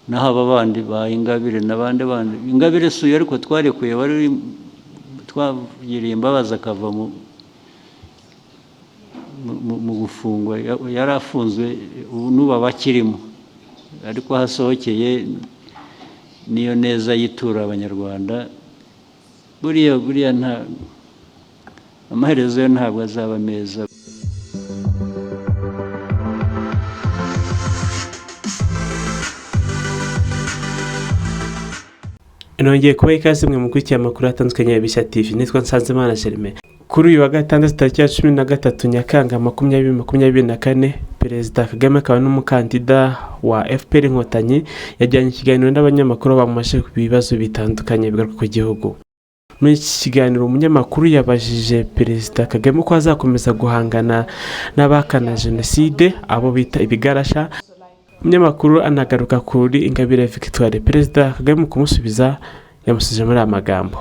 Naho aba bandi ba Ingabire n'abandi bandi, Ingabire si uyu, ariko twarekuye, wari twagiriye imbabazi akava mu gufungwa, yari afunzwe, ubu n'ubu aba akirimo, ariko aho asohokeye niyo neza yitura Abanyarwanda. Buriya nta amaherezo yo ntabwo azaba meza. Nongeye kubaha ikaze mwe mukurikiye amakuru atandukanye ya Bishya TV. Nitwa Nsanzimana Germain. Kuri uyu wa gatandatu, tariki ya 13 Nyakanga 2024, Perezida Kagame akaba n'umukandida wa FPR Inkotanyi yajyanye ikiganiro n'abanyamakuru bamubajije ku bibazo bitandukanye bigaruka ku gihugu. Muri iki kiganiro, umunyamakuru yabajije Perezida Kagame uko azakomeza guhangana n'abahakana jenoside, abo bita ibigarasha. Umunyamakuru anagaruka kuri Ingabire Victoire. Perezida Kagame mu kumusubiza yamusubije muri aya magambo: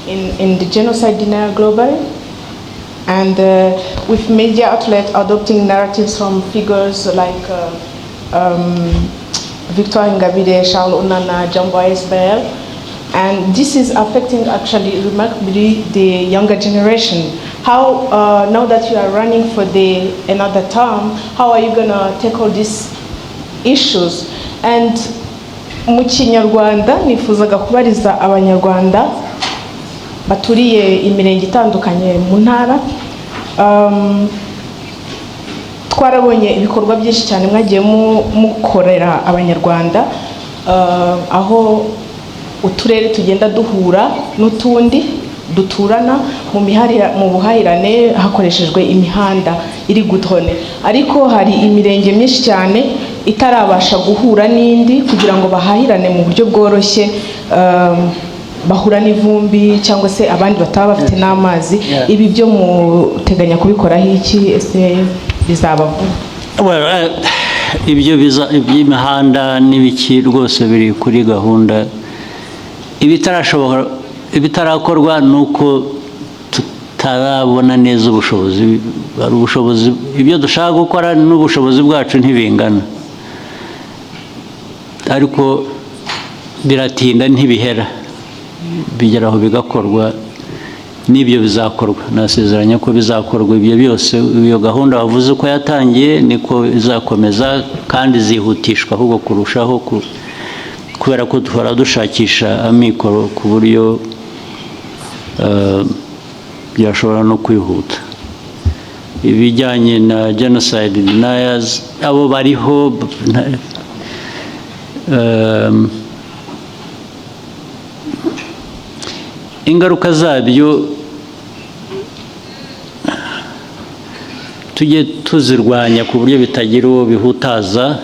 In the genocide denial globally, and with media outlets adopting narratives from figures like Victoire Ingabire, Charles Onana, Jambo ASBL, and this is affecting actually remarkably the younger generation. How, now that you are running for the another term, how are you gonna tackle these issues? And mu Kinyarwanda, nifuzaga kubariza Abanyarwanda baturiye imirenge itandukanye mu ntara. Twarabonye ibikorwa byinshi cyane mwagiye mukorera Abanyarwanda, aho uturere tugenda duhura n'utundi duturana mu buhahirane hakoreshejwe imihanda iri goudronné, ariko hari imirenge myinshi cyane itarabasha guhura n'indi kugira ngo bahahirane mu buryo bworoshye, bahura n'ivumbi cyangwa se abandi bataba bafite n'amazi. Ibi byo muteganya kubikoraho iki? Ese bizaba vuba? Well, ibyo iby'imihanda n'ibiki rwose biri kuri gahunda. Ibitarashoboka, ibitarakorwa ni uko tutarabona neza ubushobozi. Hari ubushobozi, ibyo dushaka gukora n'ubushobozi bwacu ntibingana, ariko biratinda ntibihera, bigera aho bigakorwa. N'ibyo bizakorwa, nasezeranya ko bizakorwa ibyo byose. Iyo gahunda wavuze uko yatangiye niko izakomeza, kandi izihutishwa ahubwo kurushaho, kubera ko duhora dushakisha amikoro ku buryo byashobora no kwihuta. Ibijyanye na genocide deniers, abo bariho ingaruka zabyo tujye tuzirwanya ku buryo bitagira uwo bihutaza,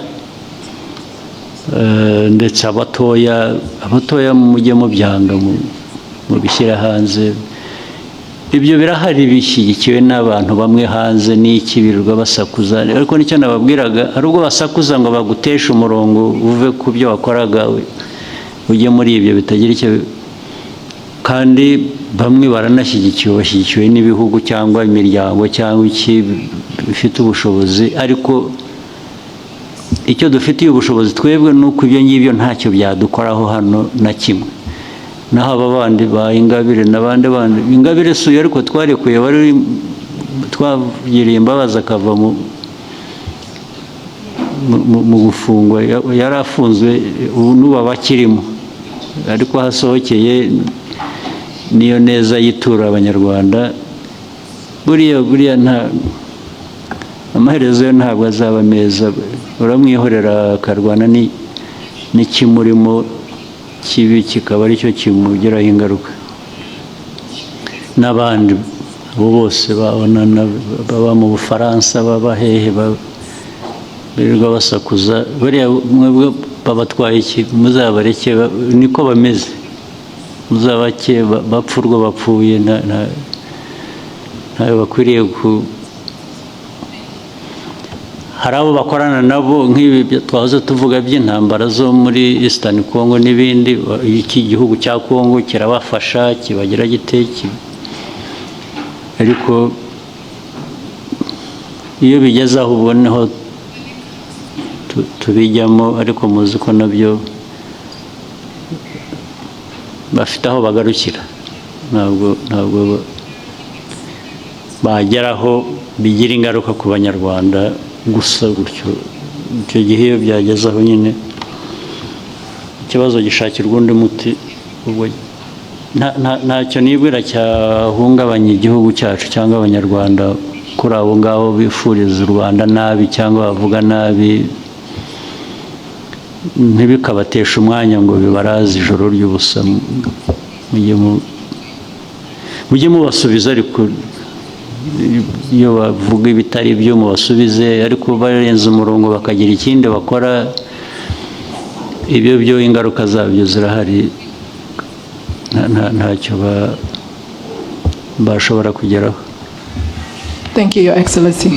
ndetse abatoya mujye mubyanga, mubishyire hanze. Ibyo birahari, bishyigikiwe n'abantu bamwe hanze n'iki, birirwa basakuza. Ariko nicyo nababwiraga, hari ubwo basakuza ngo baguteshe umurongo, uve ku byo wakoraga ujye muri ibyo bitagira icyo, kandi bamwe baranashyigikiwe, bashyigikiwe n'ibihugu cyangwa imiryango cyangwa iki bifite ubushobozi. Ariko icyo dufitiye ubushobozi twebwe ni uko ibyo ngibyo ntacyo byadukoraho hano na kimwe. Naho aba bandi ba Ingabire n'abandi bandi, Ingabire si uyu, ariko twarekuye, wari twagiriye imbabazi akava mu gufungwa, yari afunzwe, ubu n'ubu aba akirimo, ariko aho asohokeye niyo neza yitura Abanyarwanda. Buriya nta amaherezo yo ntabwo azaba meza. Uramwihorera akarwana n'ikimurimo kibi, kikaba aricyo kimugiraho ingaruka. N'abandi abo bose babona baba mu Bufaransa, baba hehe, birirwa basakuza, bariya mwebwe babatwaye iki? Muzabareke, niko bameze, muzabake bapfa urwo bapfuye. Ntayo bakwiriye ku hari abo bakorana nabo nk'ibi twahoze tuvuga by'intambara zo muri Eastern Congo n'ibindi. Iki gihugu cya Congo kirabafasha, kibagira gite, ariko iyo bigeze aho uboneho tubijyamo, ariko muzi ko nabyo bafite aho bagarukira. Ntabwo bageraho bigira ingaruka ku Banyarwanda gusa gutyo. Icyo gihe iyo byageze aho nyine, ikibazo gishakirwa undi muti. Ubwo ntacyo nibwira cyahungabanya igihugu cyacu cyangwa Abanyarwanda kuri abo ngabo bifuriza u Rwanda nabi cyangwa bavuga nabi. Ntibikabateshe umwanya ngo bibaraze ijoro ry'ubusa. Mujye mubasubiza, ariko iyo bavuga ibitari byo mubasubize, ariko barenze umurongo bakagira ikindi bakora, ibyo byo ingaruka zabyo zirahari. Ntacyo bashobora kugeraho. Thank you, Your Excellency.